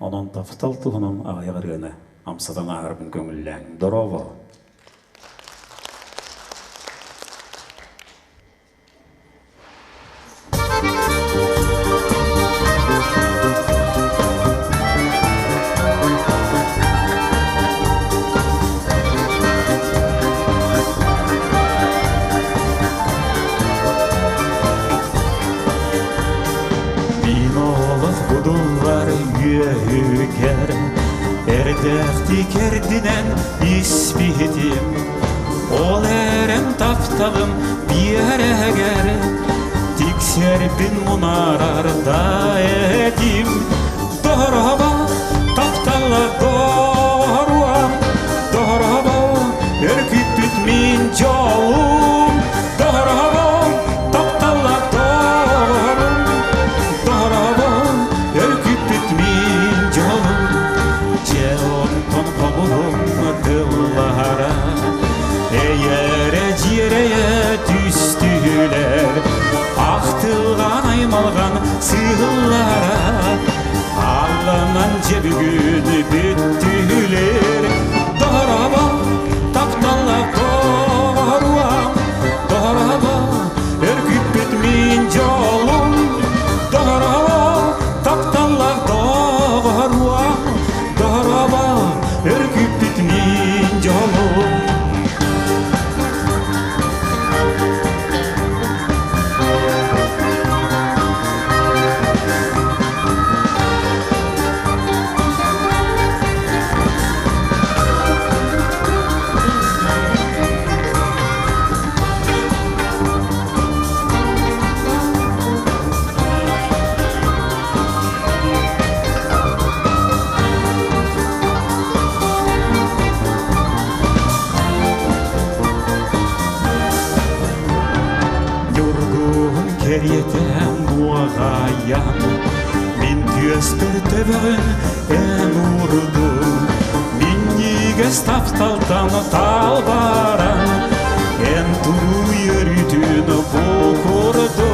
Онон таптал туһунан аҕыйах ырыаны амсатан ааһарбын көҥүллээҥ. Дорообо! Мин олох будуллар үөһүгэр Эрдэхтик эрдинэн испитим Ол эрэн тапталым биэрэгэр Тиксэрбин мунаарар да этим Дорообо, тапталла доруам Дорообо, өркүппүт мин дьолум Дорообо, тапталла дорум Дорообо, өркүппүт мин дьолум Дьэ онтон хомуһум тыллара Эйэрэ дьиэрэйэ түстүлэр Ахтылҕан аймалҕан сыыллара Алланан дьэ бүгүн бүттүлэр Дорообо, тапталла доруам Дорообо, өркүппүт мин дьолум Дорообо, тапталла доруам Дорообо, өркүппүт мин дьолум. Ньургуһун кэриэтэ муоҕайан, мин түөспэр төбөҕүн эн уурдуҥ. Минньигэс тапталтан талбаран, эн туруй өрүтүн бу курдук.